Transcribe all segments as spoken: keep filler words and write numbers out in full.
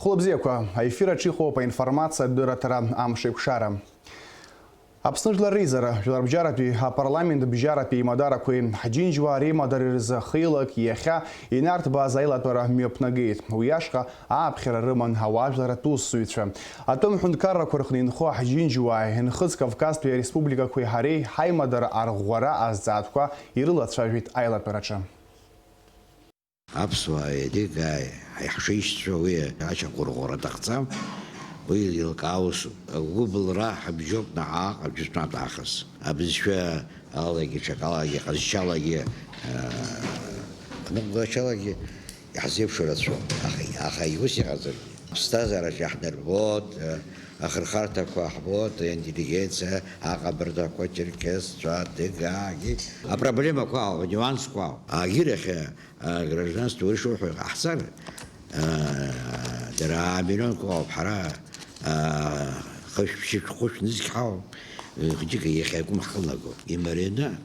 Хәылбзиақәа, аефир аҿы иҟоуп аинформациатә дырраҭара Амшеикәшара. Аԥсны Жәлар реизара, жәларбжьаратәи апарламент бжьаратәи аимадарақәеи ҳџьынџьуаа реимадареи рзы хеилак иахьа инарҭбааз аилатәара мҩаԥнагеит. Уи ашҟа ааԥхьара рыман ауаажәларратә усзуҩцәа. Атәым ҳәынҭқаррақәа рҟны инхо ҳџьынџьуааи Нхыҵ Кавказтәи ареспубликақәеи ҳареи ҳаимадара арӷәӷәара азҵаатәқәа ирылацәажәеит аилатәараҿы. Аԥсуааи адигааи ҳшеишьцәа уи ачаҟәырӷәӷәара аҭахӡам, уи еилкаау усуп. Агәыбылра ҳабжьоуп наҟ-ааҟ абжьыҵәҟьантә аахыс. Абызшәа алагьы, ҽакалагьы, ҟазшьалагьы, аа, аныҟәгачалагьы иаҳзеиԥшу рацәоуп. Аха, аха ус иҟазаргьы, аԥсҭазаараҿ иаҳнарбоит, ахырхарҭақәа ҳбоит, аинтеллигенциа, аҟабардақәа, черкесцәа, адыгаагьы. Апроблемақәа ауп, анюансқәа ауп. Агьырахь, агражданство уи шуҳәо иҟаҳҵар, а, дара миллионқәа ыҟоуп, ҳара, а, хышә-ԥшьышә хәышә нызқь ҳауп, хәыҷык иахьакәым ҳхы лнагоуп. Имарианы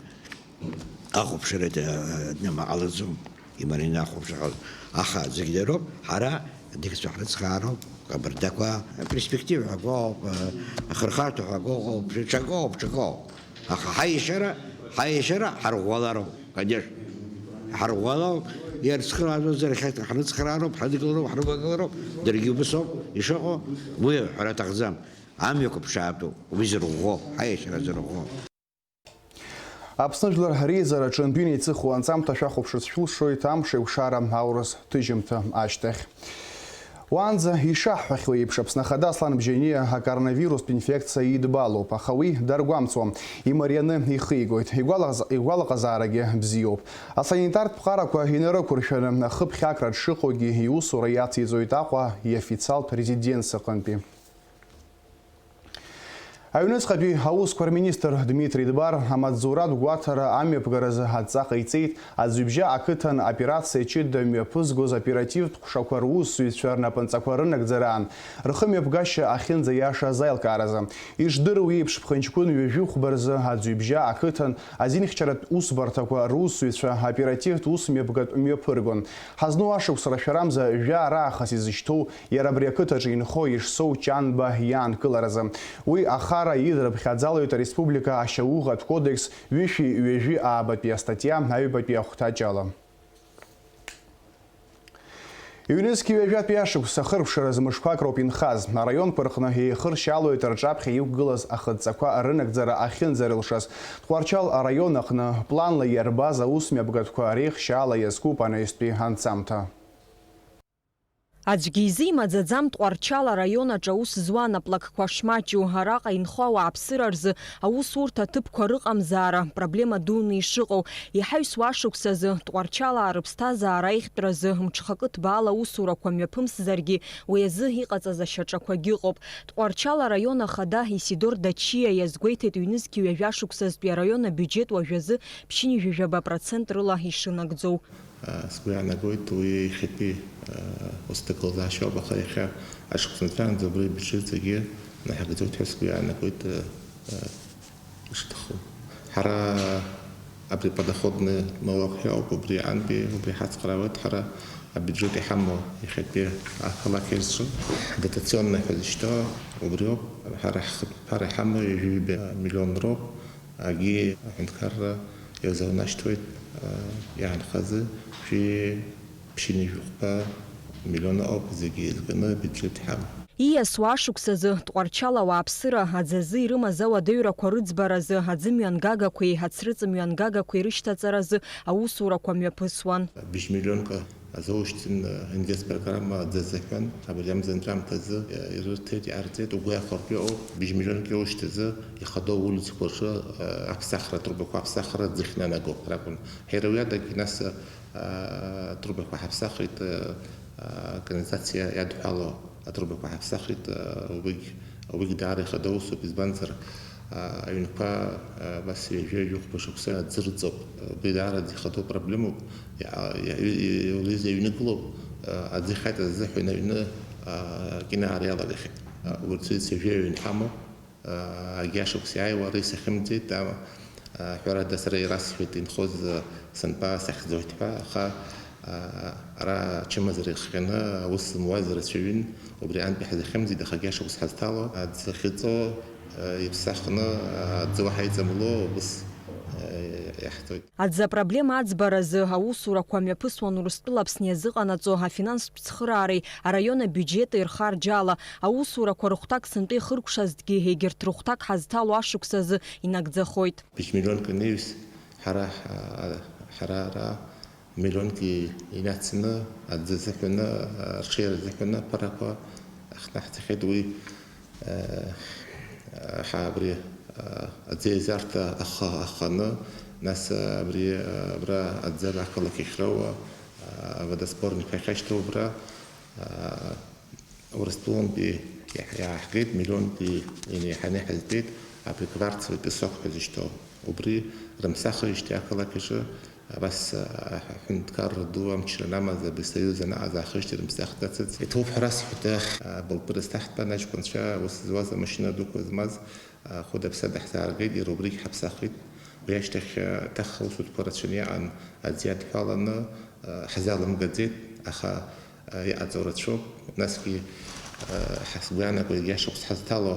ахәаԥшра, а, нама ҟалаӡом, имарианы ахәаԥшра ҟалаӡом. Аха зегь дароуп, ҳара адыгцәа ҳрыцхраароуп, ҟабардақәа, перспектива ҳәа акоуп, а, ахырхарҭа ҳәа акоуп, ҽакоуп, ҽакоуп. Аха ҳаиашьара, ҳаиашьара ҳарӷәӷәалароуп, конечно. Ҳарӷәӷәалароуп, иарцхыраазозар, иахьа ҳрыцхраароуп, ҳрыдгылароуп, ҳрывагылароуп, даргьы убыс ауп ишыҟоу, уи ҳәара аҭахӡам. Амҩақәа ԥшаатәуп, уи зырӷәӷәо, ҳаиашьара зырӷәӷәо. Аԥсны Жәлар реизараҿы антәи инеиҵыху анҵамҭа шәахәаԥшырц шәылшоит амш еиқәшара аурыс ҭыжьымҭа ашьҭахь. Уаанӡа ишаҳҳәахьоу еиԥш, Аԥсны Ахада Аслан Бжьаниа акоронавирустә инфекциа идбалоуп, аха уи даргәамҵуам, имарианы ихигоит. Игәалаҟаз-, игәалаҟазаарагьы бзиоуп. Асанитартә ԥҟарақәа инарықәыршәаны, ахыԥхьакра дшыҟоугьы иусура иациҵоит Аҟәа иофициалтә резиденциа аҟынтәи. Аҩныҵҟатәи аусқәа рминистр Дмитри Дбар амаҵзуратә гәаҭара амҩаԥгаразы адҵа ҟаиҵеит Аӡҩыбжьа ақыҭан операциа ҷыда мҩаԥызгоз оперативтә ҟәшақәа русзуҩцәа рнапынҵақәа рынагӡараан рхымҩаԥгашьа ахьынӡаиашаз аилкааразы. Ишдыру еиԥш, ԥхынҷкәын ҩажәи хәба рзы Аӡҩыбжьа ақыҭан азинхьчаратә усбарҭақәа русзуҩцәа оперативтә ус мҩаԥгатә мҩаԥыргон. Ҳазну ашықәс рашәарамза жәаа раахыс изышьҭоу иара абри ақыҭаҿы инхо Ишсоу Ҷанба иаанкыларазы. Уи ахара идырԥхьаӡалоит ареспублика ашьауӷатә кодекс ҩышәи ҩажәи аабатәи астатиа аҩбатәи ахәҭаҷ ала. Ҩнызқь ҩажәатәи ашықәс ахыркәшаразы мышқәак роуп инхаз. Араионқәа рҟны еихыршьалоит рҿаԥхьа иқәгылаз ахыдҵақәа рынагӡара ахьынӡарылшаз. Тҟәарчал араион аҟны планла иарбаз аусмҩаԥгатәқәа реихшьаала иазкуп анаҩстәи анҵамҭа. Аӡәгьы изы имаӡаӡам Тҟәарчал араион аҿы аус зуа анаплакқәа шмаҷу, араҟа инхо ауааԥсыра рзы аусурҭа аҭыԥқәа рыҟамзаара проблема дуны ишыҟоу. Иҳаҩсуа ашықәсазы Тҟәарчалаа рыԥсҭазаара аихтәразы мҽхакы ҭбаала аусурақәа мҩаԥымсзаргьы, уи азы иҟаҵаз ашьаҿақәагьы ыҟоуп. Тҟәарчал араион ахада Исидор Дачиа иазгәеиҭеит, ҩнызқь ҩажәа шықәсазтәи араион абиуџьет уажәазы ԥшьынҩажәижәаба процент рыла ишынагӡоу. Сгәы иаанагоит, уи иахьатәи усҭагылазаашьоуп, аха иахьа ашықәс анҵәаанӡа убри абиуџьет зегьы наҳагӡоит ҳәа сгәы иаанагоит, ишҭаху. Ҳара абри подоходный налог ҳәа ауп, убри аҟынтәи, убри ҳацхраауеит ҳара абиуџьет иҳамоу иахьатәи ақалақь аҿы. Дотационный ҳәа зышьҭоу убриоуп, ҳара ҳхатә ԥара иҳамоу ҩажәи ҩба миллион роуп. Егьи аҳәынҭқарра иазанашьҭуеит, а, иаанхазы шәи ԥшьынҩажәи хәба миллион ауп зегьы еизганы абиуџьет иҳамоу. Ииасуа ашықәсазы Тҟәарчал ауааԥсыра аӡазы ирымаз ауадаҩрақәа рыӡбаразы, аӡымҩангагақәеи ацрыҵымҩангагақәеи рышьҭаҵаразы аусурақәа мҩаԥысуан. Быжь миллионка азоушьҭын, э, инвестпрограмма аӡазы ҳәан, абри амза анҵәамҭазы, э, ирырҭеит, иаарҵеит, угәы иахәартә иҟоу, быжь миллионк иоушьҭазы ихадоу аулицақәа рҿы, э, аԥсахра, атрубақәа аԥсахра ӡыхьнанаго ракәын. Ҳара уи адагьы нас, э, атрубақәа ҳаԥсахит, э, э, аканализациа иадҳәало атрубақәа ҳаԥсахит, э, уигь, уигь даара ихадоу усуп, избанзар, Аҩнқәа абас ҩажәа-ҩажәихәба шықәса аӡы рыҵоуп. Убри даараӡа ихадоу проблемоуп. Иа-, иа-, иа-, Лиза иҩнагылоуп, аӡы ихаиҵаз азыҳәан аҩны акьынаара иалагахьеит. Убарҭ сҩызцәа ҩажәа ҩын ҳамоуп. Агьа шықәса иааиуа ара исахьымӡеит, ама, ҳәарада, сара ирасҳәеит инхоз санпа сахьӡоит ҳәа, аха Ара ачымазара ихҟьаны аус зымуаз рацәаҩын, убри антәи ҳзахьымӡеит, аха агьашықәс ҳазҭало, аӡы ахьыҵо, иԥсахны, аӡы уаҳа иҵамло, убыс иаҳҵоит. Аӡы апроблема аӡбаразы аусурақәа мҩаԥысуан Урыстәыла Аԥсны иазыҟанаҵо афинанстә цхыраареи араион абиуџьети рхарџьала. Аусурақәа рыхәҭак сынтәа ихыркәшазҭгьы, егьырҭ рыхәҭак ҳазҭало ашықәс азы инагӡахоит. Быжь миллионк анаҩс, ҳара, ҳара ара миллионк инацны, аӡы азыҳәаны, арҽеира азыҳәаны аԥарақәа ахнаҳҵахьеит. Уи, ҳа абри, аӡы еизарҭа аха-, аханы, нас абри, абра аӡы ақалақь ахьроуа, аводосборник ахьашьҭоу убра, Урыстәылантәи иаҳ-, иааҳгеит, миллионтәи инеиҳаны иҳазтәеит, абри кварцевый песок ҳәа зышьҭоу. Убри рымсахижьҭеи ақалақь аҿы абас, а, аҳәынҭқарра ду амчра анамаз, абри союз анаҟаз аахижьҭеи рымсахт ацыц. Иҭоуп ҳәа расҳәоит, а, былтәы рызҭаҳтәан аҷкәынцәа ус зуаз амашьына дуқәа змаз, а, хәыда-ԥсада ҳзааргеит, иара убригь ҳаԥсахит. Уи ашьҭахь, а, ҭаха усутәқәа рацәаны иҟан, аӡы иадҳәаланы, а, ҳзалымгаӡеит, аха Иҟаҵоу рацәоуп, насгьы, ҳа сгәы иаанаго, егьи ашықәс ҳазҭало,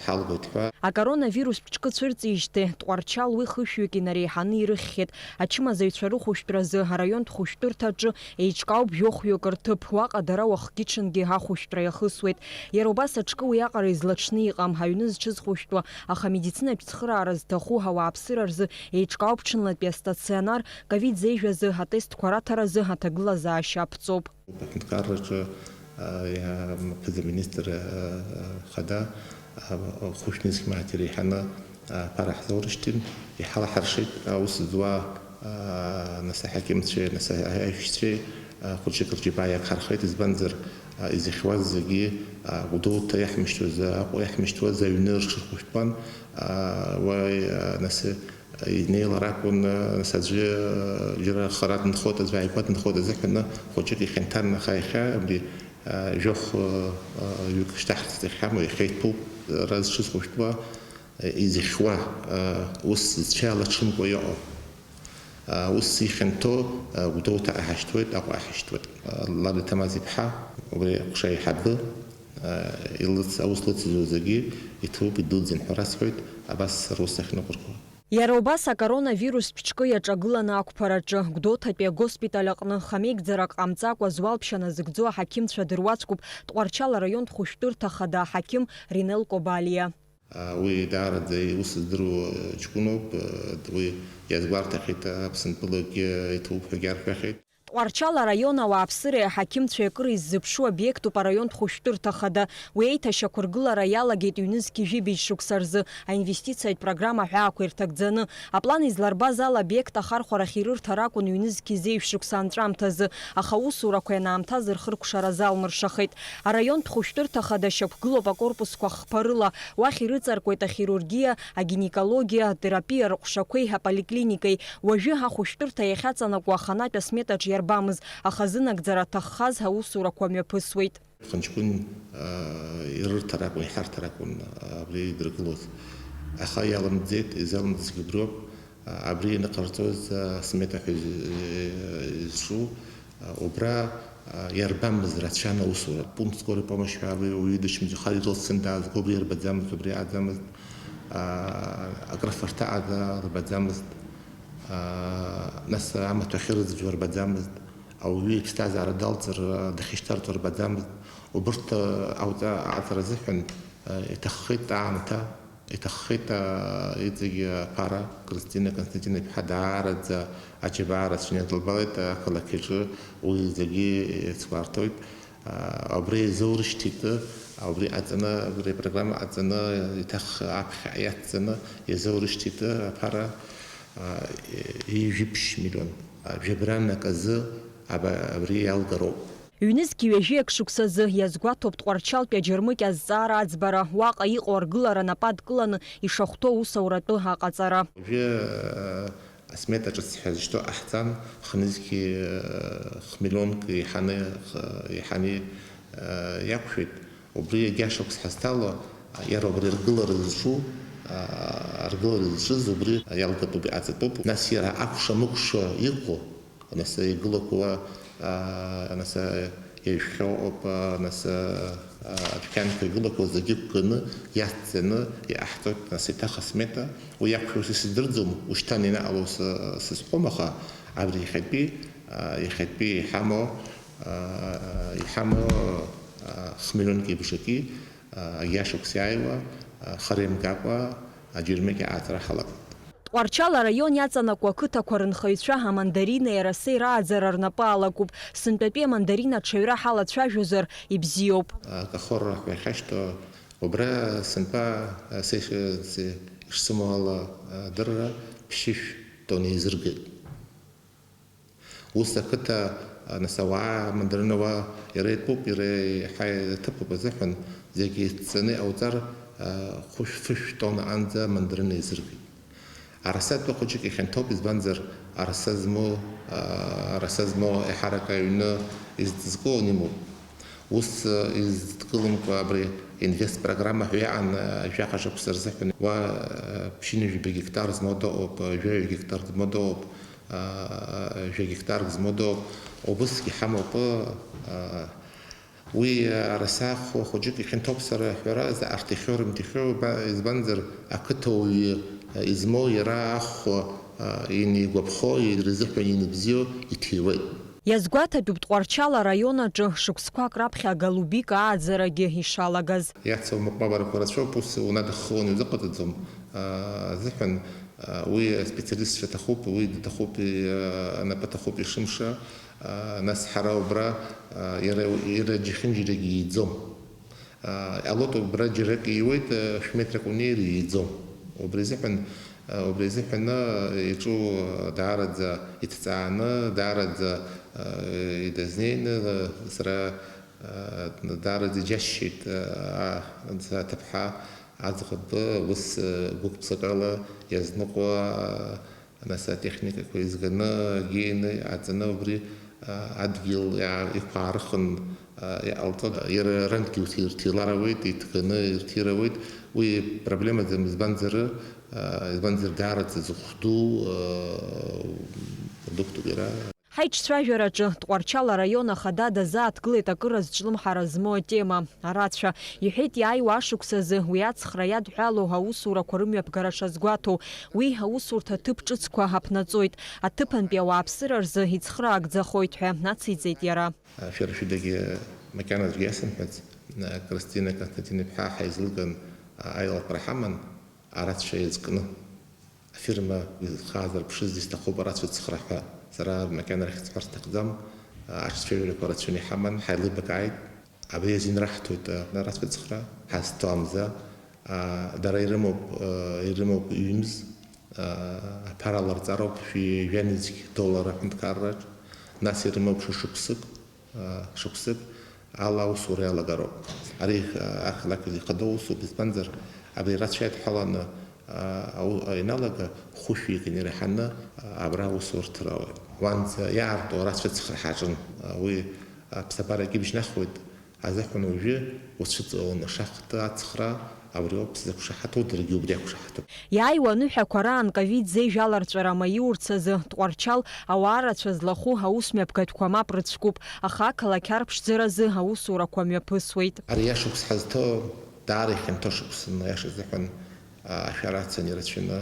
ҳалгоит ҳәа. Акоронавирус ԥшькы цәырҵижьҭеи, Тҟәарчал уи хышәҩык инареиҳаны ирыхьхьеит. Ачымазаҩцәа рыхәышәтәразы араионтә хәышәтәырҭаҿы еиҿкаауп жәохәҩык рҭыԥ, уаҟа дара уахгьы-ҽынгьы ахәышәтәра иахысуеит. Иара убас аҿкы уиаҟара излаҽны иҟам, аҩны зҽызхәышәтәуа, аха амедицинатә цхыраара зҭаху ауааԥсыра рзы еиҿкаауп ҽынлатәи астационар, ковид зеижә азы атестқәа раҭаразы аҭагылазаашьа аԥҵоуп. Аҳәынҭқарраҿы, а, иа-, аԥыза-министр, а, а, хада, а, хәышә нызқь мааҭ иреиҳаны, а, аԥара ҳзаурышьҭын, иҳалаҳаршеит аус зуа, а, нас аҳақьымцәеи, нас аиҳәшьцәеи, а, хәыҷык рџьабаа иагхархеит, избанзар, а, изыхьуаз зегьы, а, Гәдоуҭа иаҳмышьҭуаз, Аҟәа иаҳмышьҭуаз аҩны рҽырхәышәтәуан, а, уа, а, нас, Инеилар акәын, нас аӡәы, џьара хара дынхоит, аӡәы ааигәа дынхоит азыҳәан, хәыҷык ихьанҭан, аха иахьа абри, а, жәохә, а, ҩык шьҭаҳҵеит иахьа, иахьа иҭәуп, ара зҽызхәышәтәуа, а, изыхьуа, а, ус зцәа иалаҽымкәа иҟоу. А, ус ихьанҭоу, а, Гәдоуҭаҟа иҳашьҭуеит, Аҟәа иҳашьҭуеит. А, Лада Ҭамаз-иԥҳа, убри аҟәша аиҳабы, а, илыц-, аус лыцызуа зегьы иҭабуп, идәылҵын ҳәа расҳәоит, абас рус ахьныҟәырго. Иара убас акоронавирус ԥшькы иаҿагыланы ақәԥараҿы, Гәдоуҭатәи агоспиталь аҟны хамеигӡарак ҟамҵакәа зуалԥшьа назыгӡо аҳақьымцәа дыруаӡәкуп Тҟәарчал араионтә хәышәтәырҭа хада аҳақьым Ринел Кобалиа. Уи даараӡа иус здыруа ҷкәыноуп, уи иазгәарҭахьеит, Аԥсынтәылагьы иҭабуп ҳәагьы арҳәахьеит. Тҟәарчал араион ауааԥсыреи аҳақьымцәеи акыр иззыԥшу обиектуп араионтә хәышәтәырҭа хада. Уи аиҭашьақәыргылара иалагеит ҩнызқьи жәибжь шықәса рзы аинвестициатә программа аҳәаақәа ирҭагӡаны. Аплан изларбаз ала, обиект ахархәарахь ирырҭар акәын ҩнызқьи зеижә шықәса анҵәамҭазы, аха аусурақәа ианаамҭаз рхыркәшара залмыршахеит. Араионтә хәышәтәырҭа хада шьақәгылоуп акорпусқәа хԥа рыла. Уахь ирыҵаркуеит ахирургиа, агинекологиа, атерапиа рҟәшақәеи аполиклиникеи. Уажәы ахәышәтәырҭа иахьаҵанакуа аханатә асметаҿ иарбамыз, аха зынагӡара аҭаххаз аусурақәа мҩаԥысуеит. Ԥхынҷкәын, аа, ирырҭар акәын, иҳарҭар акәын, аа, абри идыргылоз. Аха иалымҵӡеит, изалымҵызгьы убриоуп. Абри ианыҟарҵоз, асмета ҳәа из-, изҿу, убра, иарбамыз рацәан аусура. Пункт скорой помощи ҳәа уи, уаҩы дычмазаҩхар ирылцын даазго, убри ирбаӡамызт, убри аӡамызт, акрыфарҭа ада рбаӡамызт, нас амаҭәа ахьырӡәӡәо рбаӡамызт, ауаҩы иԥсҭазаара далҵыр, дахьышьҭарҵо рбаӡамызт. Убырҭ, ауҵа-, аҟаҵара азыҳәан, иҭаххеит аамҭа. Иҭаххеит, аа, иҵегь аԥара, Кристина Константин-иԥҳа даараӡа аџьабаа рацәаны дылбалеит, ақалақь аҿы уи зегьы иацгәарҭоит. Аа, убри иазоурышьҭит, убри ҟаҵаны, абри апрограмма ҟаҵаны, иҭах аԥхьа иацҵаны иазоурышьҭит аԥара, аа, ҩажәи ԥшь миллион, аа, жәабран аказы аба-, абри иалгароуп. Ҩнызқь ҩажәиак шықәсазы иазгәаҭоуп Тҟәарчалтәи аџьармыкьа азҵаара аӡбара, уаҟа иҟоу аргылара нап адкыланы ишахәҭоу аусауратәы аҟаҵара. Уажәы, э, асмета ҿыц ҳәа зышьҭоу ҟаҳҵан, хнызқьи, э, хмиллионк еиҳаны, х-, еиҳаны, э, иақәшәеит. Убри егьа шықәс ҳазҭало, иара убри аргылара зҿу, а, аргылара зҿыз убри иалгатәуп, иҟаҵатәуп. Нас иара акәша-мыкәша иҟоу, Нас игылақәоу, аа, нас, ижәхьоу ыҟоуп, аа, нас, аа, адәқьанқәа игылақәоу зегьы ықәганы, иацҵаны иҟаҳҵоит, нас еиҭах асмета. Уи иақәшәо са исдырӡом, ушьҭан ианаҟало сы-, сызҳәом, аха абри иахьатәи, аа, иахьатәи иҳамоу, аа, иҳамоу, аа, хмиллионки бжаки, аа, иашықәс иааиуа, аа, хара имгакәа аџьармыкьа ааҵара ҳалагоит. Тҟәарчал араион иаҵанакуа ақыҭақәа рынхаҩцәа амандаринеи арасеи рааӡара рнапы алакуп. Сынтәатәи амандарина аҽаҩра ҳалацәажәозар, ибзиоуп. Акахор ҳәа иахьашьҭоу, убра сынтәа, а, се-, се-, ишсымоу ала, а, адырра ԥшьышә тонна еизыргеит. Ус ақыҭа, а, нас ауаа амандарина уа иара итәуп, иара иаҳа иҭыԥуп азыҳәан, зегьы еидҵаны иҟауҵар, а, хәышә-фышә тоннаҟанӡа амандарина еизыргеит. Арасатәи хәыҷык ихьанҭоуп, избанзар, араса змоу, а, араса змоу еиҳарак аҩны изыдкыланы имоуп. Ус, а, изыдкыламкәа абри инвестпрограмма ҳәа иаан, а, жәаха шықәса рзыҳәан уа, а, ԥшьынҩажәи жәаба гектар змоу дыҟоуп, а, жәаҩа гектар змоу дыҟоуп, а, жәа гектарк змоу дыҟоуп. Убысгьы ҳамоуп, а, Уи араса ахәо хәыҷык ихьанҭоуп сара ҳәарада, арҭ ихьоу-рымҭихьоу, ба-, избанзар, ақыҭауаҩы измоу иара ахәо, а, инигәаԥхо, иара изыҳәан иныбзиоу иҭиуеит. Иазгәаҭатәуп Тҟәарчал араион аҿы шықәсқәак раԥхьа аголубика ааӡарагьы ишалагаз. Иацу амыҟәмабарақәа рацәоуп, ус унадыххылан иузыҟаҵаӡом, а, азыҳәан, а, уи аспециалистцәа аҭахуп, уи даҭахуп, и-, а, анапы аҭахуп ишымша. Нас ҳара убра, иара, иара џьыхьынџьарагьы ииӡом. Алоҭ убра џьарак ииуеит, шә-метрак унеир ииӡом. Убри азыҳәан, убри азыҳәаны иҿу даараӡа иҭҵааны, даараӡа идазнеины, сара даараӡа иџьасшьеит, аҭыԥҳа аӡӷаб ус гәык-ԥсыкала иазныҟәо. Нас атехникақәа еизганы, геины, аҵаны убри, а, адгьыл иаа-, иқәаарыхын, а, иҟалҵон. Иара рангьы ус ирҭилар ауеит, иҭганы ирҭир ауеит. Уи проблемаӡам, избанзар, а, избанзар даараӡа зыхә ду, а, продуктуп иара. Ҳаиҿцәажәараҿы Тҟәарчал араион ахада дазааҭгылеит акыра зҿлымҳара змоу атема. Арацәа, иҳәеит, иааиуа ашықәсазы уи ацхра иадҳәалоу аусурақәа рымҩаԥгара шазгәаҭоу. Уи аусурҭа ҭыԥ ҿыцқәа аԥнаҵоит, аҭыԥантәи ауааԥсыра рзы ицхраагӡахоит ҳәа ациҵеит иара. Шәара шәыдагьы макьана аӡәгьы иасымҳәац, Кристина Константин-иԥҳа ҳаизылган аилатәара ҳаман, арацәа еизкны. Афирма изхаз арԥшыз исҭахуп арацәа цхра ҳәа. Сара макьана рахь сҳәар сҭахӡам, аҿцәажәарақәа рацәаны иҳаман, ҳаилибакааит. Абри азин раҳҭоит, а, арацәа цхра, ҳазҭо амза, а, дара ирымоуп, а, ирымоуп ҩымз, а, аԥара ларҵароуп шәи жәанызқь доллар аҳәынҭқарраҿ, нас ирымоуп шәышықәсык, а, шықәсык ала аусура иалагароуп. Ари, а, ақалақь ихадоу усуп, избанзар, абри рацәа иадҳәаланы, а, ау-, а, иналага, хәышәҩык инеираҳаны, а, абра аусурҭа руеит. Уанӡа иаарту арацәа цхра ҳаҿын, а, уи аԥсабара кьыбжьнахуеит, азыҳәан уажәы уцәыҵаланы шахта ацхра абриоуп сзықәшаҳаҭу, даргьы убри ақәшаҳаҭуп. Иааиуа аныҳәақәа раан ковид зеижә аларҵәара амаиурц азы Тҟәарчал ауаа рацәа злахәу аусмҩаԥгатәқәа мап рыцәкуп, аха ақалақь арԥшӡаразы аусурақәа мҩаԥысуеит. Ари ашықәс ҳазҭо даара ихьанҭоу шықәсын, аиаша азыҳәан, а, ашәарацан ирацәаны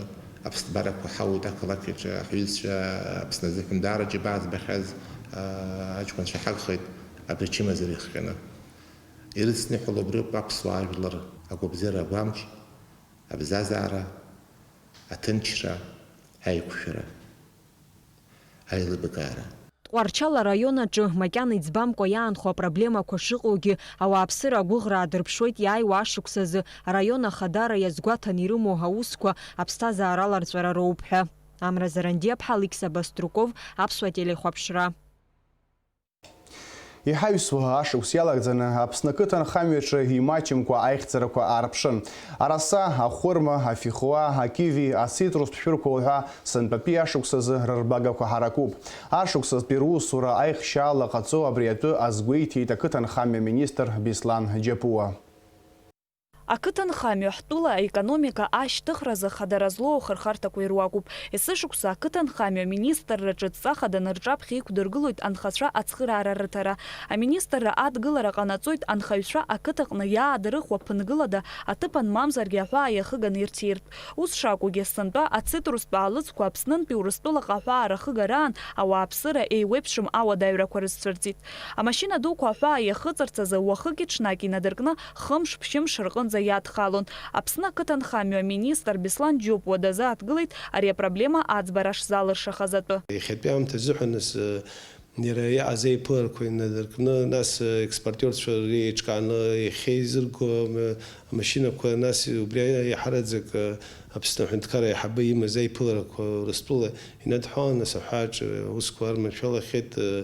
аԥсҭбарақәа ҳауеит ақалақь аҿы, ҳҩызцәа Аԥсны азыҳәан даара џьабаа збахьаз, а, аҷкәынцәа ҳагхеит абри ачымазара ихҟьаны. Ирыцныҳәало убриоуп аԥсуаа ажәлар агәабзиара агәамч, абзазаара, аҭынчра, аиқәшәара, аилибакаара. Тҟәарчал араион аҿы макьана иӡбамкәа иаанхо апроблемақәа шыҟоугьы, ауааԥсыра агәыӷра аадырԥшуеит иааиуа ашықәсазы араион ахадара иазгәаҭан ирымоу аусқәа аԥсҭазаара аларҵәара роуп ҳәа. Амра Зарандиаԥҳа, Алықьса Баструков, Аԥсуа телехәаԥшра. Иҳаҩсуа ашықәс иалагӡаны Аԥсны ақыҭанхамҩаҿы имаҷымкәа аихьӡарақәа аарԥшын. Араса, ахәырма, афихуа, акиви, ацитрустә шәырқәа уҳәа сынтәатәи ашықәсазы рырбагақәа ҳаракуп. Ашықәсазтәи русура аихшьаала ҟаҵо абри атәы азгәеиҭеит ақыҭанхамҩа министр Беслан Џьапуа. Ақыҭанхамҩа ҳтәыла аекономика ашьҭыхразы хадара злоу ахырхарҭақәа ируакуп. Есышықәса ақыҭанхамҩа аминистрраҿы дҵа хаданы рҿаԥхьа иқәдыргылоит анхацәа ацхыраара рыҭара. Аминистрра адгылара ҟанаҵоит анхаҩцәа ақыҭаҟны иаадырыхуа ԥынгылада аҭыԥан мамзаргьы аҳәаа иахыганы ирҭиртә. Ус шакәугьы, сынтәа ацитрустә аалыҵқәа Аԥснынтәи Урыстәылаҟа аҳәаа рахыгараан ауааԥсыра еиуеиԥшым ауадаҩрақәа рызцәырҵит. Амашьына дуқәа аҳәаа иахыҵырц азы уахыки-ҽнаки инадыркны хымш-ԥшьымш рҟынӡа иадхалон. Аԥсны ақыҭанхамҩа аминистр Беслан Џьопуа дазааҭгылеит ари апроблема аӡбара шзалыршахаз атәы. Иахьатәи аамҭа азыҳәан нас, э, иара иҟаз аиԥыларақәа инадыркны, нас, э, експортерцәа реиҿкааны иахьеизырго, э, амашьынақәа, нас убри аиҳараӡак, э, Аԥсны аҳәынҭқарра аиҳабы имаз аиԥыларақәа Урыстәыла инадҳәалан, нас аҳәааҿы аусқәа арманшәалахьеит, э,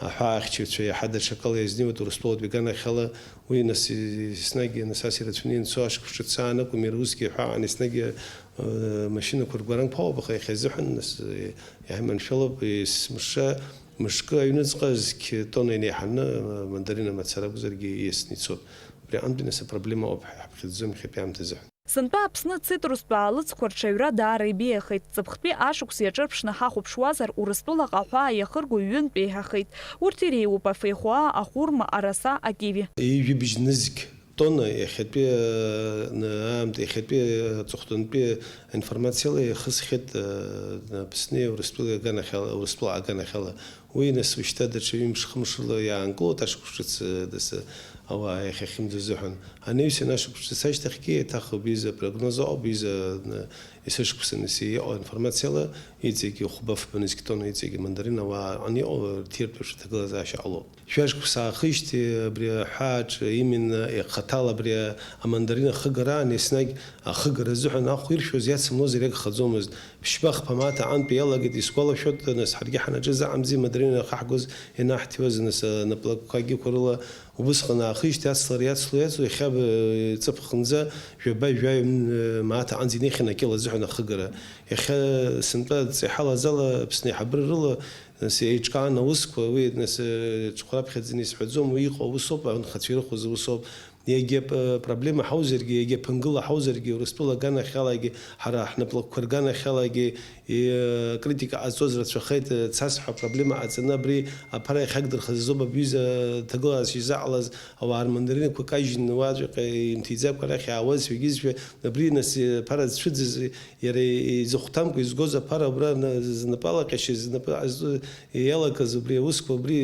аҳәаахьчаҩцәа иаҳа даҽакала иазнеиуеит Урыстәылатәи аганахьала, уи нас еснагь нас ас ирацәаны ианцо ашықәс ҿыц аан акәым, иара усгьы аҳәаан еснагь, э, машьынақәа ргәаран ԥауп, аха иахьазыҳәан нас, э, иаҳа иманшәалоуп, есымша мышкы аҩныҵҟа зқь тонна инеиҳаны, э, мандарина мацара акәзаргьы ииасны ицоит. Убри аҟынтәи нас апроблема ауп ҳәа ҳаԥхьаӡом иахьатәи аамҭазыҳәан. Сынтәа Аԥсны ацитрустә аалыҵқәа рҽаҩра даара ибеиахеит. Ҵыԥхтәи ашықәс иаҿырԥшны ҳахәаԥшуазар, Урыстәылаҟа аҳәаа иахырго ҩынтә еиҳахеит. Урҭ иреиуоуп афеихәаа, ахәырма, араса, акиви. Ҩажәи быжь нызқь тонна иахьатәи, э, аамҭа, иахьатәи, э, аҵыхәтәантәи аинформациала иахысхьеит, э, Аԥсни Урыстәылеи аганахьала, Урыстәыла аганахьала. Уи нас уажәшьҭа даҽа ҩымш-хымш рыла иаанкылоит ашықәс ҿыц, э, дасы ауаа иахьахьымӡо азыҳәан. Анаҩсан ашықәс ҿыц ашьҭахьгьы еиҭах убри изы апрогноз ауп, убри изы, э, есышықәса нас иҟоу аинформациала иҵегьы хәба-фба нызқь тонна иҵегьы мандарин ауаа ан иҟоу рҭиртә еиԥш аҭагылазаашьа ҟалоуп. Шәажәқәа саахижьҭеи абри аҳәааҿ именно ихаҭала абри амандарин ахыгараан еснагь ахыгара азыҳәан ахә иршәоз иацымлозар иагхаӡомызт. Ԥшьба-хԥа мааҭ аҟынтәи иалагеит, исгәалашәоит, нас ҳаргьы ҳанаҿыз аҟамзи, мадрина ахаҳгоз ианаҳҭиуаз, нас, анаплакқәагьы рыла убысҟан аахижьҭеи ацлара иацло иацло, иахьа, э, ҵыԥхынӡа жәаба-жәаҩа, э, мааҭ аҟынӡа инеихьан акьыл азыҳәан ахыгара. Иахьа сынтәа ҵеиҳалазала Аԥсны аиҳабыра рыла, нас, еиҿкаан аусқәа, уи, нас, э, ҽхәраԥхьаӡаны исҳәаӡом, уи иҟоу аусоуп, анхацәа ирыхәоз аусоуп. Егьа п-, проблема ҳаузаргьы, егьа ԥынгыла ҳаузаргьы, Урыстәыла аганахьалагьы, ҳара ҳнаплакқәа рганахьалагьы, и-, критика ҟазҵоз рацәахеит, цас ҳәа проблема ҟаҵаны абри аԥара иахьагдырхаз азоуп абҩыза ҭагылазаашьа изаҟалаз ауаа рмандаринқәа кажьны уаҵәҟьа имҭиӡакәа арахь иаауаз ҳәагьызшәа, абри нас аԥара зцәыӡыз иара изыхәҭамкәа изгоз аԥара убра на-, знапы алаҟьашьа, знапы азтәу иалагаз убри аусқәа убри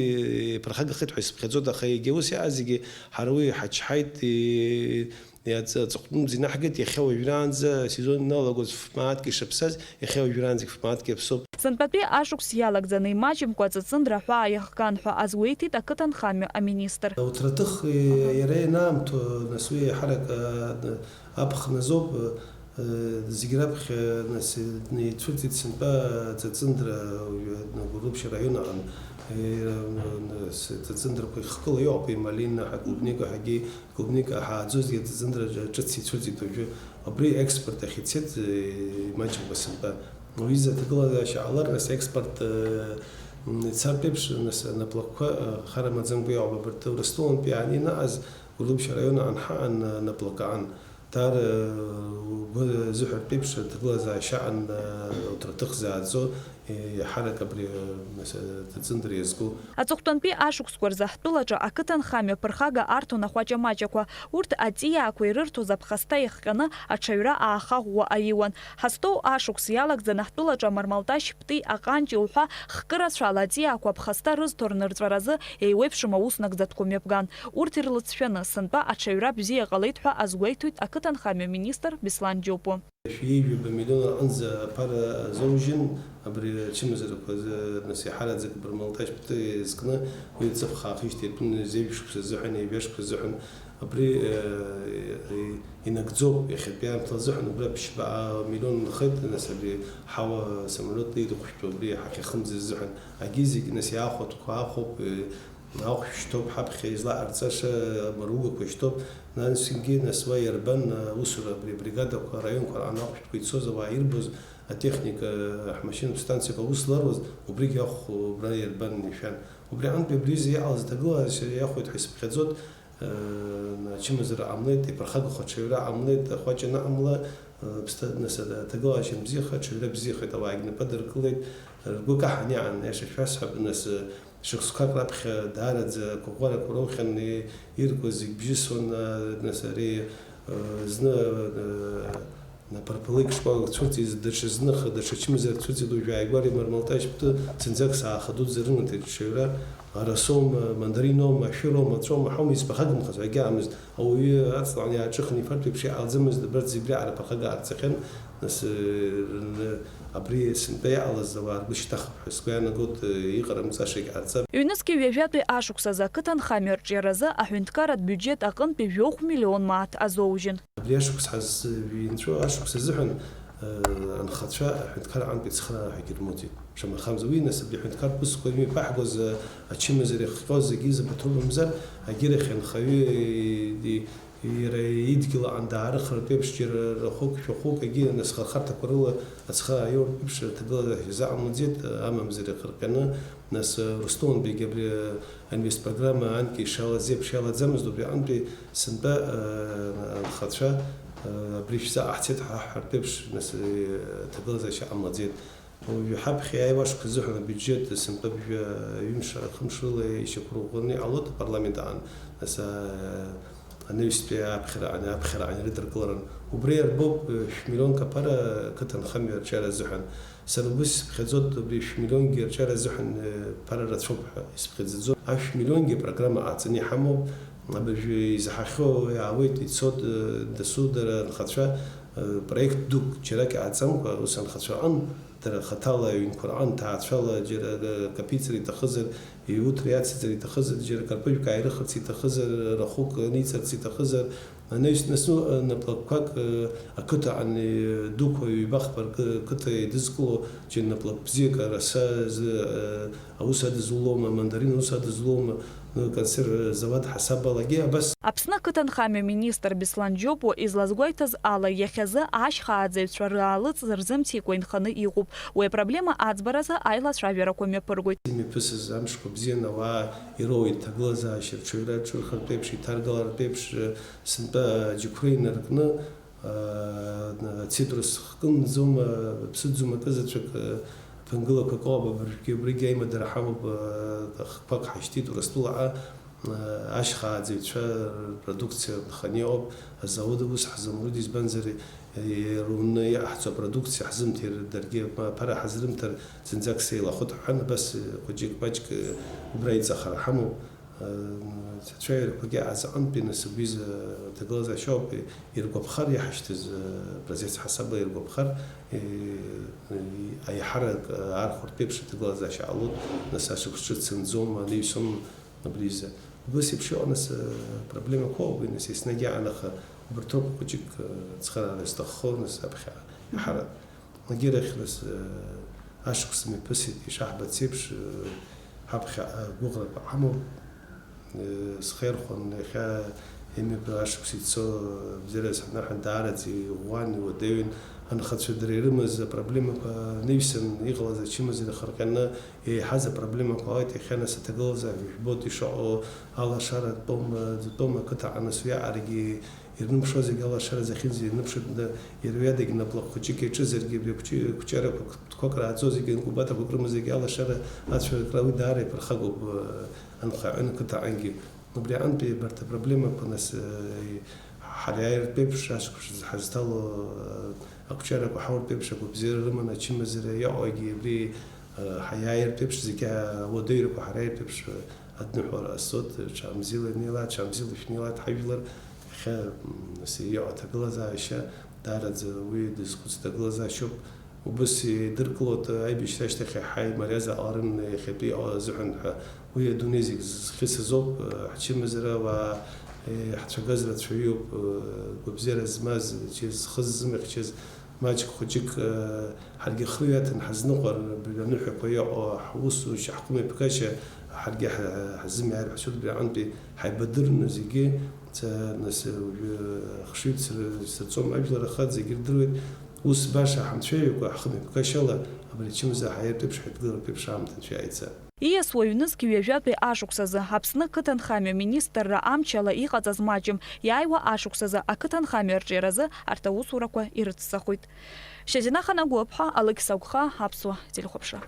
иԥырхагахеит ҳәа исыԥхьаӡоит, аха егьа ус иааз зегьы ҳара уи ҳачҳаит, и-, иаҵ-, аҵыхәтәымӡа инаҳгеит, иахьа уажәраанӡа асезон иналагоз ф-мааҭк ишаԥсаз, иахьа уажәраанӡагь ф-мааҭк иаԥсоуп. Сынтәатәи ашықәс иалагӡаны имаҷымкәа аҵыҵындра аҳәаа иахган ҳәа азгәеиҭеит ақыҭанхамҩа аминистр. Уҭраҭых, и-, иара ианаамҭоу, нас уи еиҳарак, а, аԥхын азоуп, Зегь раԥхьа, нас, ицәырҵит сынтәа аҵыҵындра, уажәы Гәылрыԥшь араион аҟны. Ҵыҵындрақәа ихкыла иҟоуп, ималина ҳәа, клубника ҳәагьы, клубника ҳааӡозгьы аҵыҵындра ҿыц ицәырҵит уажәы. Абри аекспорт ахь ицеит, имаҷымкәа сынтәа. Уи изы аҭагылазаашьа ҟалар, нас, аекспорт, м, ицартә еиԥш, нас, анаплакқәа, хара маӡамкәа иҟоуп. Абарҭ Урыстәылантәи иааны инаҟаз Гәылрыԥшь араион аҟны ҳаҟан, анаплак аҟан. Даара угәы азыҳәартә еиԥш аҭагылазаашьа аан, уҭраҭых зааӡо, еиҳарак абри, нас, аҵыҵындра иазку. Аҵыхәтәантәи ашықәсқәа рзы ҳтәылаҿы ақыҭанхамҩа ԥырхага арҭон ахәаҷа-маҷақәа. Урҭ аҵиаақәа ирырҭоз аԥхасҭа иахҟьаны аҽаҩра аахаӷәӷәа аиуан. Ҳазҭоу ашықәс иалагӡаны ҳтәылаҿы амармалташь, ԥти, аҟанҷи уҳәа хкы рацәала аҵиаақәа аԥхасҭа рызҭо рнырҵәаразы еиуеиԥшым аус нагӡатәқәа мҩаԥган. Урҭ ирлыҵшәаны, сынтәа аҽаҩра бзиа ҟалеит ҳәа азгәеиҭоит ақыҭанхамҩа министр Беслан Џьопуа. Шәи ҩба миллион аҟынӡа аԥара азоужьын, абри ачымазарақәа азы, нас, иаҳараӡак абармалташь ԥты иазкны, уи аҵыхәа хаахижьҭеи атәым зеижә шықәса азыҳәан, ҩажәа шықәса азыҳәан, абри, э, э, инагӡоуп, иахьатәи аамҭа азыҳәан, убра ԥшьба миллион нхеит, нас, абри ҳауа самолиотла ирыхәшәтәу, абри ҳахьахымӡаз азыҳәан, агьи зегь, нас, иаахәатәқәа аахәоуп, э, Ахәшә шьҭоуп ҳаԥхьа излаҟарҵаша, амаругақәа шьҭоуп. Насгьы, нас уа иарбан аусура, абри абригадақәа, араионқәа раан ахәшәқәа ицоз ауаа ирбоз атехника, ҳмашьынатә станциақәа аус зларуаз, убригь ахә убра иарбан ишәан. Убри аҟынтәи абри изы иҟалаз аҭагылазаашьа иахәоит ҳәа исыԥхьаӡоит. Ачымазара ҟамлеит, иԥырхагахо аҽаҩра ҟамлеит, ахәаҷ аныҟамла, ԥсҭа-, нас, аҭагылазаашьа анбзиаха, аҽаҩра бзиахеит, ауаагьы напы адыркылеит, ргәы каҳан иҟан, аиаша шәасҳәап, нас, шықәсқәак раԥхьа даараӡа агәыӷәӷәарақәа роухьан, и-, иркуаз зегь бжьысуан, нас, ари, зны, Напарпалеик шкәакәак цәырҵит, даҽазныха, даҽа чымазарак цәырҵит, уажә ааигәара имармалташьптәы зынӡак сааха дуӡӡа рымаҭәеит, ҽаҩра, арасоума, мандариноума, ашәыроума, аҵәоума, ҳаума, избахагамхаз ҳәа агьаамызт. Ауаҩы аҵлан иааҿыхны ифартә еиԥш иҟалӡамызт, абарҭ зегь реиҳа рԥырхага аарцахьан, нас, э, рны, абри сынтәа иҟалаз ауаа ргәы шьҭахып ҳәа сгәы иаанагоит, э, иҟарымҵашагь ҟарҵап. Ҩнызқьи ҩажәатәи ашықәсазы ақыҭанхамҩа арҿиаразы аҳәынҭқарратә биуџьет аҟынтәи жәохә миллион мааҭ азоужьын. Абри ашықәс ҳазҩынҵәо ашықәс азыҳәан, э, анхацәа аҳәынҭқар аҟынтәи ацхыраара ҳәагьы рмоуӡеит. Шамахамзар, уи, нас, абри аҳәынҭқарратә усқәа имҩаԥаҳгоз, э, ачымазара иахҟьоз зегьы зыбаҭоу мамзар, агьырахь анхаҩы, э, иара идгьыл аҟны даарыхыртә еиԥш, џьара рахәык, шәахәык, егьи, нас, хырхарҭақәа рыла ацхыраара иоуртә еиԥш, аҭагылазаашьа изаҟамлаӡеит, э, амамзар иахырҟьаны, Нас, э, Ростовынтәигьы абри, э, аинвестпрограмма анкьа ишалаз еиԥш иалаӡамызт, убри аҟынтәи сынтәа, э, анхацәа, э, абри шәзаҟаҳҵеит ҳәа ҳҳәартә еиԥш, нас, э, аҭагылазаашьа ҟамлаӡеит. Уажәы ҳаԥхьа иааиуа ашықәс азыҳәан абиуџьет сынтәа бжьы, э, ҩымш, хымш рыла ишьақәырӷәӷәаны иҟалоит апарламент аҟны. Нас, э, анаҩстәи аԥхьара ан-, аԥхьара анрыдыркыларан. Убри иарбоуп, э, шә-миллионк аԥара қыҭанхамҩа арҿиара азыҳәан. Сара убыс исыԥхьаӡоит, абри шә-миллионгьы арҿиара азыҳәан, э, ԥара рацәоуп ҳәа исыԥхьаӡаӡом. Ашә-миллионгьы апрограмма ҟаҵаны иҳамоуп. Абыржәы изаҳахьоу иаауеит, ицоит, э, дасу дара анхацәа, э, проект дук џьарак иҟаҵамкәа, ус анхацәа рҟын, дара хаҭала аҩнқәа рҟын, ҭаацәала џьара, э, капицра иҭахызар, иутра иациҵар иҭахызар, џьара карпыжәк ааирыхырц иҭахызар, рахәык ниҵарц иҭахызар, Анаҩс, нас, ну, наплакқәак, э, ақыҭа ан-, э, дуқәа ҩба-хԥа ркы-, қыҭа еидызкыло, џьара наплак бзиак араса азы, э, аус адызулома, мандарин аус адызулома, ну, консерв, э, завод ҳасабалагьы абас. Аԥсны ақыҭанхамҩа министр Беслан Џьопуа излазгәеиҭаз ала, иахьазы ашьхааӡаҩцәа рыаалыҵ рзымцикәа инханы иҟоуп. Уи апроблема аӡбаразы аилацәажәарақәа мҩаԥыргоит. Имҩаԥысыз амшқәа бзиан, ауаа ироуеит, ҭагылазаашьа рҽаҩра ҿырхыртә еиԥш, иҭаргалартә еиԥш, э, Сынтәа аџьықәреи инаркны, аа, ацитрус хкынӡома, ԥсыӡӡома акызаҵәык, ԥынгылақәак ыҟоуп, абыржәгьы убригьы аимадара ҳамоуп, аа, хқәак ҳашьҭит Урыстәылаҟа, аа, ашьхааӡаҩцәа рпродукциа нханы иҟоуп, азауд ус ҳзамруит, избанзар, ируны иҟаҳҵо апродукциа ҳзымҭеир, даргьы аԥара ҳазрымҭар зынӡак сеилахәыҭ ҳәа, абас хәыҷык-маҷк убра иҵахара ҳамоуп. Ацәаҩарақәагьы азыҟантәи нас убри изы аҭагылазаашьоуп, иргәаԥхар иҳашьҭыз, э, образец ҳасабла иргәаԥхар, э, э, аиҳарак, э, архәартә еиԥш аҭагылазаашьа ҟалоит, нас ашықәс ҿыц анӡом, анаҩс ом абри изы. Убас еиԥш иҟоу нас, э, проблемақәоуп, уи нас еснагь иаан, аха убарҭ роуп хәыҷык, э, цхыраара зҭаххо нас аԥхьа аиҳарак. Егьирахь нас, э, ашықәс мҩаԥысит, ишаҳбац еиԥш, э, ҳаԥхьаҟа гәыӷрақәа ҳамоуп. Э, схы иархәон, иахьа ҩымҩа ашықәс ицо, э, бзиарас ҳанаҳәа, даараӡа иӷәӷәан, иуадаҩын. Анхацәа дара ирымаз апроблемақәа ныҩсан, иҟалаз ачымазара хырҟьаны, еиҳаз апроблемақәа ҟалеит. Иахьа нас аҭагылазаашьа жәбоит ишыҟоу, алашара тәоума, тәоума ақыҭаҟа, нас уиаҟарагьы Ирныԥшуа зегьы алашара зыхьыз ирныԥшит, иара уиадагь наплак хәыҷык иаҿызаргьы, абри ақәҷы-, ақәҷарақәа қәтқәак рааӡо зегьы, инкубаторқәак рымазаргьы алашара ацәажәара уи даара иԥырхагоуп, э, анхаҩы, ақыҭаҟынгьы. Убри аҟынтәи абарҭ апроблемақәа, нас, э, ҳара иааиртә еиԥш, ашықәс ҳазҭало, э, ақәҷарақәа ҳауртә еиԥш агәабзиара рыманы ачымазара иаҟоугьы абри, э, ҳаиааиртә еиԥш зегьы ауадаҩрақәа ҳара иааиртә еиԥш, э, Адныҳәалара ҟасҵоит, ҽаамзила инеилааит, ҽаамзила шәнеилааит, ҳажәлар иахьа, м, нас иҟоу аҭагылазаашьа даараӡа уи дазхәыцтә ҭагылазаашьоуп. Убас идыркылоит, аибашьра ашьҭахь иаҳа имариазар ҟаларын иахьатәи иҟоу азыҳәан ҳәа. Уи адунеи зегь зхьысыз ауп, ҳчымазара ауаа, ҳцәагаз рацәаҩуп, гәабзиара змаз, зхы ззымыхьчаз, Маҷк хәыҷык, э, ҳаргьы хҩа аҭан ҳазныҟәар, абри аныҳәақәа иҟоу ҳусушьа, ҳхымҩаԥгашьа ҳаргьы ҳа-, ҳазымиааир ҳәа сҳәоит, убри аҟынтәи ҳаибадырны зегьы, ца-, нас, э, уажәы хшыҩ сыр-, сырҵом, ажәлар ахаҵа зегьы ирдыруеит, ус баша ҳанцәаҩақәа ҳхымҩаԥгашьала абри ачымазара ҳаиртә еиԥш, ҳаидгылартә еиԥш аамҭа анцәа иааица. Ииасуа ҩнызқь ҩажәатәи ашықәсазы Аԥсны ақыҭанхамҩа министрра амчала иҟаҵаз маҷым, иааиуа ашықәсазы ақыҭанхамҩа арҿиаразы арҭ аусурақәа ирыцҵахоит. Шьазина Ханагәыԥҳа, Алықьса Гәха, Аԥсуа телехәаԥшра.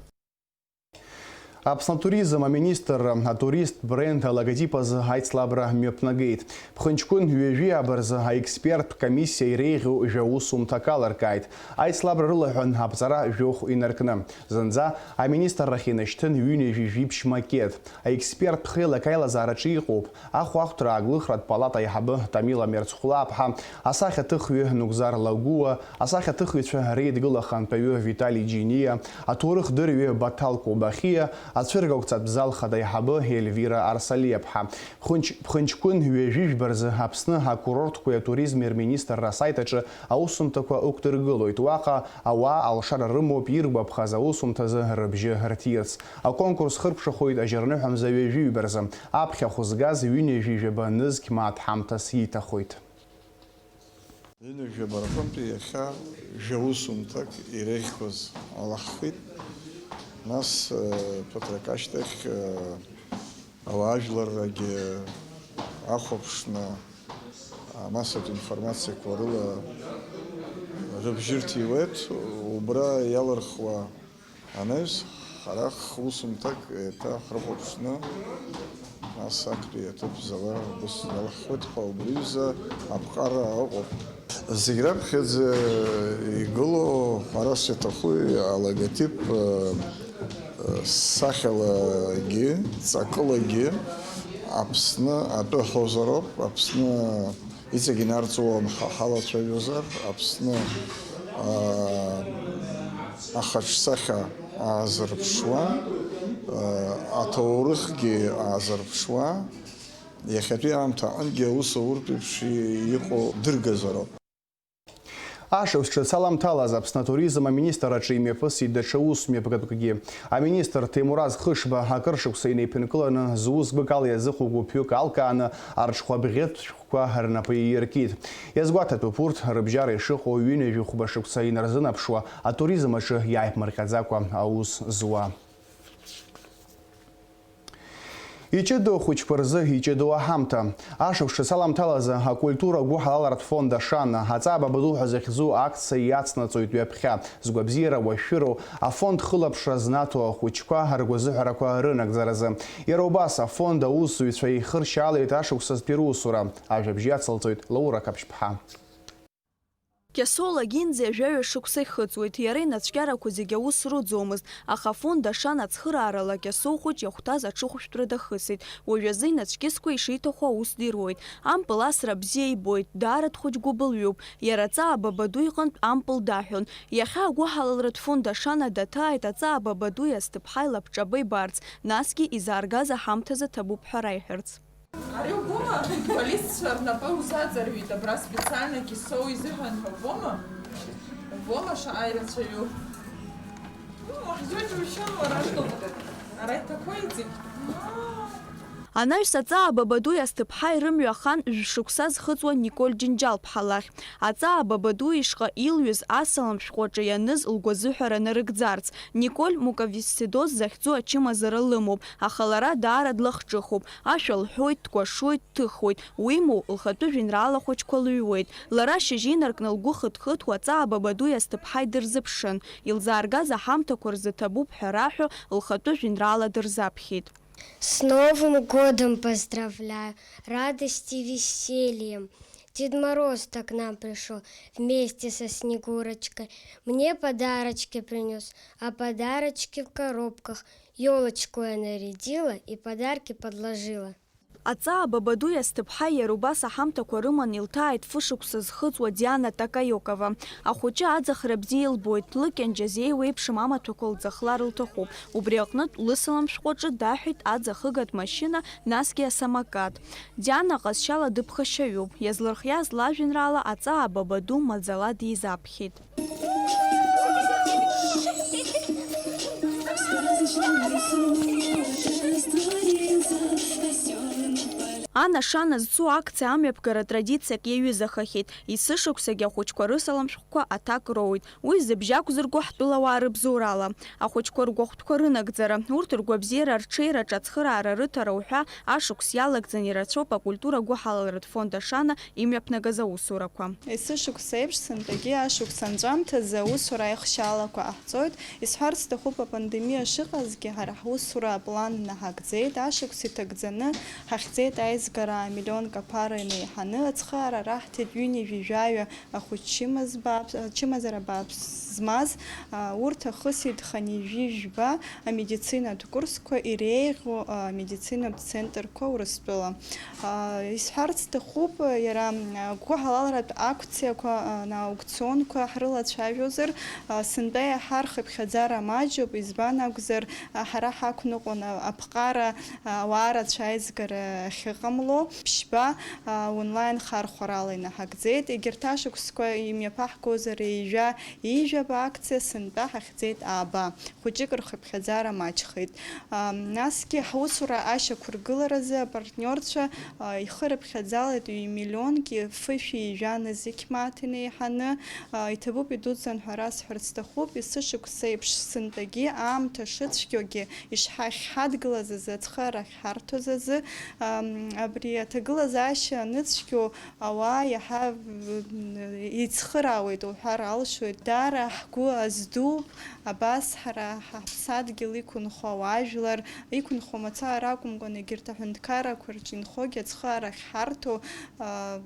Аԥсны атуризм аминистрра атурист бренд алоготип азы аицлабра мҩаԥнагеит. Ԥхынҷкәын ҩажәи ааба рзы аексперттә комиссиа иреиӷьу жәа усумҭак алыркааит. Аицлабра рылаҳәан аԥҵара жәохә инаркны. Зынӡа аминистррахь инашьҭын ҩынҩажәи жәиԥшь макет. Аексперттә хеилак аилазаараҿы иҟоуп. Ахәаахәҭра ааглыхратә палата аиҳабы Тамила Мерцхәлаԥҳа, асахьаҭыхҩы Нугзар Лагәыуа, асахьаҭыхҩцәа реидгыла ахантәаҩы Витали Џьиниа, аҭоурыхдырҩы Баҭал Кобахиа, ацәыргақәҵатә зал хада аиҳабы Ельвира Арсалиаԥҳа. Ԥхынч-, ԥхынҷкәын ҩажәи жәба рзы Аԥсны акурортқәеи атуризми рминистрра асайт аҿы аусумҭақәа ықәдыргылоит. Уаҟа ауаа алшара рымоуп иргәаԥхаз аусумҭазы рыбжьы рҭирц. Аконкурс хыркәшахоит ажьырныҳәамза ҩажәи ҩба рзы. Аԥхьахә згаз ҩынҩажәи жәаба нызқь мааҭ ҳамҭас иҭахоит. Ҩынҩажәи жәаба рҟынтәи иахьа жәа усумҭак иреиӷьқәаз алаҳхит. Нас, э, ԥыҭрак ашьҭахь, э, ауаажәларрагьы ахәаԥшны, амассатә информациақәа рыла рыбжьы рҭиуеит. Убра иалырхуа анаҩс, ҳара ҳусумҭак еиҭа ҳрыхәаԥшны, нас актәи аҭыԥ зала ус иалаҳхуеит ҳәа убри аҩыза аԥҟара ыҟоуп. Зегь раԥхьаӡа игылоу, ҳәарас иаҭаху, алоготип, э, э, сахьалагьы, ҵакылагьы Аԥсны атәы ҳәозароуп, Аԥсны иҵегь инарҵуан ҳа ҳалацәажәозар, Аԥсны, аа, ахаҿсахьа аазырԥшуа, аа, аҭоурыхгьы аазырԥшуа, иахьатәи аамҭа аҟынгьы аус ауртә еиԥш иҟоу дыргазароуп. Ашықәс ҿыц аламҭалаз Аԥсны атуризм аминистрраҿы имҩаԥысит даҽа ус мҩаԥгатәкгьы. Аминистр Ҭемураз Хышба акыр шықәса инеиԥынкыланы, зус гәык ала иазыхәо гәыԥҩык алкааны, арҽхәа бӷьыцқәа рнапы иаиркит. Иазгәаҭатәуп урҭ рыбжьара ишыҟоу ҩынҩажәи хәба шықәса инарзынаԥшуа атуризм аҿы иааиԥмырҟьаӡакәа аус зуа. Иҷыдоу ахәыҷқәа рзы иҷыдоу аҳамҭа. Ашықәс ҿыц аламҭалазы акультура гәыҳалалратә фонд Ашана, Аҵаа Бабаду ҳәа захьӡу акциа иацнаҵоит ҩаԥхьа, згәабзиара уашәшәыроу афонд хылаԥшра знаҭо ахәыҷқәа ргәазыҳәарақәа рынагӡаразы. Иара убас афонд аусзуҩцәа ихыршьаалеит ашықәсазтәи русура. Ажәабжь иацылҵоит Лаура Қаԥшьԥҳа. Кьасоу Лагинӡе жәаҩа шықәса ихыҵуеит, иара инацәкьарақәа зегьы аус руӡомызт, аха афонд Ашана ацхыраарала Кьасоу хәыҷ иахәҭаз аҽыхәшәтәра дахысит, уажәазы инацәкьысқәа ишиҭаху аус дируеит. Ампыл асра бзиа ибоит, даара дхәыҷ гәыбылҩуп, иара Аҵаа Бабаду иҟынтә ампыл даҳәон. Иахьа агәыҳалалратә фонд Ашана даҭааит Аҵаа Бабадуи Асҭыԥҳаи лабҿаба ибарц, насгьы изааргаз аҳамҭазы ҭабуп ҳәа раиҳәарц. Ари убома, афутболистцәа рнапы узаҵарҩит абра специально Кьасоу изыҳәан ҳәа убома? Убома шаҟа ирацәаҩу? Ну, ҳџьоџьа ушьын уара. Ара иҭақәеиҵеит. Анаҩс Аҵаа Бабадуи Асҭыԥҳаи рымҩа ахан жәшықәса зхыҵуа Николь Џьынџьал-ԥҳа лахь. Аҵаа Бабаду ишҟа илҩыз асалам шәҟәаҿы ианыз лгәазыҳәара нарыгӡарц, Николь Мукависцидоз захьӡу ачымазара лымоуп, аха лара даара длахҿыхуп, ашәа лҳәоит, дкәашоит, дҭыхуеит, уимоу, лхатәы жәеинраала хәыҷқәа лыҩуеит. Лара шьыжьы инаркны лгәы хыҭхыҭуа Аҵаа Бабадуи Асҭыԥҳаи дырзыԥшын, илзааргаз аҳамҭақәа рзы ҭабуп ҳәа раҳәо, лхатәы жәеинраала дырзаԥхьеит. С Новым годом поздравляю, радости, весельем. Дед Мороз-то к нам пришёл вместе со Снегурочкой. Мне подарочки принёс, а подарочки в коробках. Ёлочку я нарядила и подарки подложила. Аҵаа Бабадуи Асҭыԥҳаи иара убас аҳамҭақәа рыман илҭааит фышықәса зхыҵуа Диана Такаиокова. Ахәыҷы аӡахра бзиа илбоит, лыкьанџьа зеиуеиԥшым амаҭәақәа лӡахлар лҭахуп. Убри аҟнытә лысалам шәҟәаҿы даҳәеит аӡахыгатә машьына, насгьы асамокат. Диана ҟазшьала дыԥхашьаҩуп. Иазлырхиаз лажәеинраала Аҵаа Бабаду маӡала дизаԥхьеит. Анашана зцу акциа амҩаԥгара традициак иаҩызахахьеит. Есышықәсагьы ахәыҷқәа рысалам шәҟәқәа аҭак роуеит. Уи зыбжьы ақәзырго ҳтәылауаа рыбзоурала. Ахәыҷқәа ргәахәтәқәа рынагӡара, урҭ ргәабзиара, рҽеира, аҿацхыраара, рыҭара уҳәа ашықәс иалагӡаны ирацәоуп акультура гәыҳалалратә фонд Ашана имҩаԥнагаз аусурақәа. Есышықәса еиԥш, сынтәагьы ашықәс анҵәамҭазы аусура аихшьаалақәа ҟаҳҵоит. Исҳәарц сҭахуп, апандемиа шыҟазгьы, ҳара ҳусура аплан наҳагӡеит, ашықәс иҭагӡаны ҳахьӡеит аизгара амиллионк аԥара инеиҳаны, ацхыраара раҳҭеит ҩынҩажәи жәаҩа ахәыҷ чымазба-, чымазара бааԥс змаз, а, урҭ ахысит хынҩажәи жәба амедицинатә курсқәа иреиӷьу, а, амедицинатә центрқәа Урыстәыла. А, исҳәарц сҭахуп, иара, а, гәыҳалалратә акциақәа, а, на аукционқәа ҳрылацәажәозар, а, сынтәа иаҳа рхыԥхьаӡара маҷуп, избан акәзар, а, ҳара ҳақәныҟәон, а, аԥҟара, а, ауаа рацәа аизгара ахьыҟамло, ԥшьба, а, онлайн хархәарала инаҳагӡеит. Егьырҭ ашықәсқәа имҩаԥаҳгозар, ҩажәа, ҩажәаба акциа сынтәа ҳахьӡеит ааба. Хәыҷык рхыԥхьаӡара маҷхеит. Ам, насгьы ҳусура ашьақәыргыларазы апартниорцәа, а, ихы рыԥхьаӡалеит ҩ-миллионки фышәи жәа нызқь мааҭ инеиҳаны, а, иҭабуп идуӡӡан ҳәа расҳәарц сҭахуп, есышықәса еиԥш сынтәагьы аамҭа шыцәгьоугьы ишҳахьҳадгылаз азы, ацхыраара ахьҳарҭоз азы, ам, абри аҭагылазаашьа аныцәгьоу ауаа иаҳа, м, еицхыраауеит уҳәар алшоит. Даара ҳгәы аздууп, абас ҳара ҳаԥсадгьыл иқәынхо ауаажәлар, иқәынхо мацара акәымкәан, егьырҭ аҳәынҭқаррақәа рҿы инхогьы ацхыраара ахьҳарҭо, а,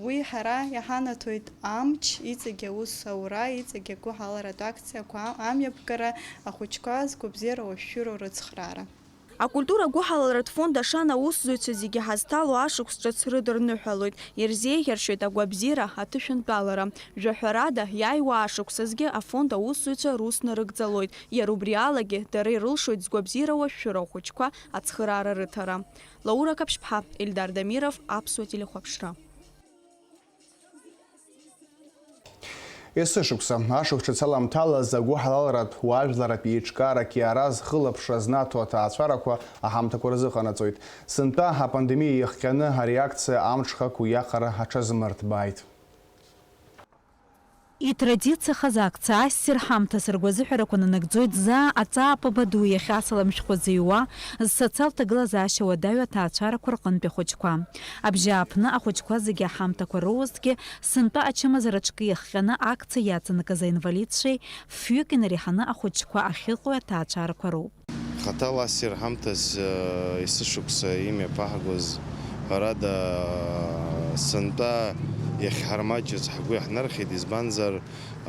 уи ҳара иҳанаҭоит амч, иҵегь аус аура, иҵегь агәыҳаларатә акциақәа, а-, амҩаԥгара, ахәыҷқәа згәабзиара уашәшәыроу рыцхраара. Акультура гәыҳалалратә фонд Ашана аусзуҩцәа зегьы ҳазҭало ашықәс ҿыц рыдырныҳәалоит, ирзеиӷьаршьоит агәабзиара аҭышәынтәалара. Жәаҳәарада, иааиуа ашықәсазгьы афонд аусзуҩцәа рус нарыгӡалоит, иара убри алагьы дара ирылшоит згәабзиара уашәшәыроу ахәыҷқәа ацхыраара рыҭара. Лаура Каԥшьԥҳа, Ельдар Дамиров, Аԥсуа телехәаԥшра. Есышықәса, ашықәс ҿыц аламҭалаз агәыҳалалратә, уаажәларратә еиҿкаарак иара зхылаԥшра знаҭо аҭаацәарақәа аҳамҭақәа рзыҟанаҵоит. Сынтәа апандемиа иахҟьаны ари акциа амҽхак уиаҟара аҽазмырҭбааит. Итрадициахаз акциа ассир ҳамҭас ргәазыҳәарақәа нанагӡоит заа аҵаа папа ду иахьасалам шәҟәы зыҩуа, зсоциалтә ҭагылазаашьа уадаҩу аҭаацәарақәа рҟынтәи ахәыҷқәа. Абжьааԥны ахәыҷқәа зегьы аҳамҭақәа роуазҭгьы, сынтәа ачымазара аҿкы иахҟьаны акциа иаҵанакыз аинвалидцәеи фҩык инареиҳаны ахәыҷқәа ахьыҟоу аҭаацәарақәа роуп. Хаҭала ассир ҳамҭас, э, есышықәса имҩаԥаҳгоз, ҳәарада, сынтәа иахьҳармаҷыз ҳгәы иаҳнархьит, избанзар,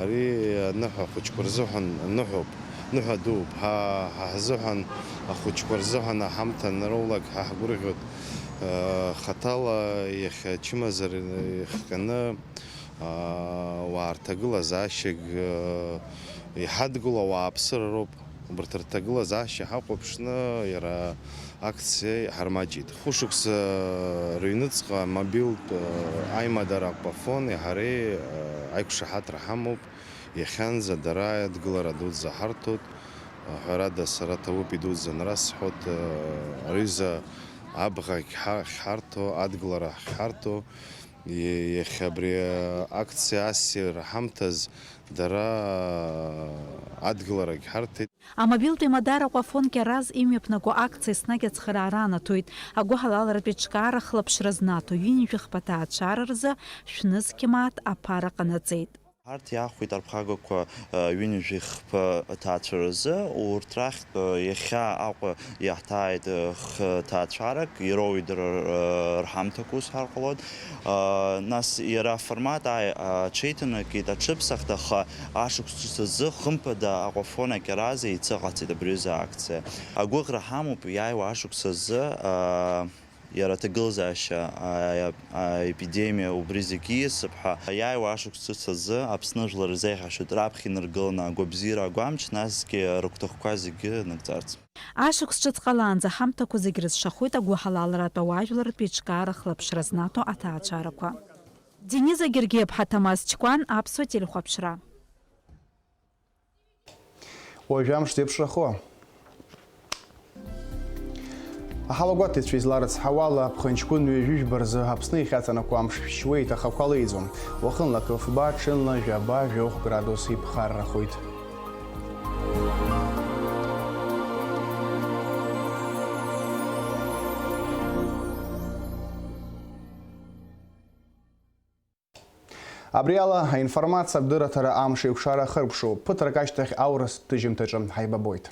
ари аныҳәа ахәыҷқәа рзыҳәан аныҳәоуп, ныҳәа дууп. Ҳа, ҳа ҳзыҳәан, ахәыҷқәа рзыҳәан аҳамҭа анроулак ҳа ҳгәырӷьоит. Э, хаҭала иахьа ачымазара ихҟьаны, аа, уаа рҭагылазаашьагь, э, иҳадгыло ауааԥсыра роуп. Убарҭ рҭагылазаашьа ҳахәаԥшны иара акциа иҳармаҷит. Хәышықәса рыҩныҵҟа мобилтә, э, аимадара Аквафони ҳареи, э, аиқәшаҳаҭра ҳамоуп. Иахьанӡа дара адгылара дуӡӡа ҳарҭоит. Ҳәарада, сара ҭабуп идуӡӡан расҳәоит, э, рҩыза абӷа ахьҳа-, ахьҳарҭо, адгылара ахьҳарҭо. Е-, иахьа абри акциа ассир ҳамҭаз дара адгыларагь ҳарҭеит. Амобилтә еимадара Аквафон Кьараз имҩаԥнаго акциа еснагь ацхыраара анаҭоит. Агәыҳалалратә еиҿкаара хылаԥшра знаҭо ҩынҩажәи хԥа ҭаацәара рзы шәнызқь мааҭ аԥара ҟанаҵеит. Арҭ иаахәеит арԥхагақәа, ҩынҩажәи хԥа ҭаацәаразы, урҭ рахьтә иахьа Аҟәа иаҳҭааит хҭаацәарак, ироуеит дара рҳамҭақәа, ус ҳәар ҟалоит. Нас иара аформат ааи аҽеиҭанакит аҽыԥсахт, аха ашықәс ҿыц азы хымԥада Аҟәафон акьаразы еицыҟаҵеит абри аҩыза акциа. Агәыӷра ҳамоуп иааиуа ашықәс азы, Иара аҭагылазаашьа, а-, а-, аепидемиа убри зегьы ииасып ҳәа, иааиуа ашықәс ҿыц азы Аԥсны жәлар ирзеиӷьашьоит раԥхьа инаргыланы агәабзиара агәамч, насгьы рыгәҭакқәа зегьы нагӡарц. Ашықәс ҿыц ҟалаанӡа ҳамҭақәа зегь рызшахоит агәыҳалалратә ауаажәларратә еиҿкаара хылаԥшра знаҭо аҭаацәарақәа. Дениза Гергиаԥҳа, Ҭамаз Чкәан, Аԥсуа телехәаԥшра. Уажә амш зеиԥшрахо. Аҳауагәаҭаҩцәа изларыцҳауала, аԥхынҷкәын ҩажәи жәба рзы Аԥсны иахьаҵанакуа амш шьуеит, аха ақәа леиӡом. Уахынла акы фба, ҽынла жәаба-жәохә градус иԥхаррахоит. Абри ала аинформациа адырраҭара амш еикәшара ахыркәшоуп. Ԥыҭрак ашьҭахь аурыс ҭыжьымҭаҿы ҳаибабоит.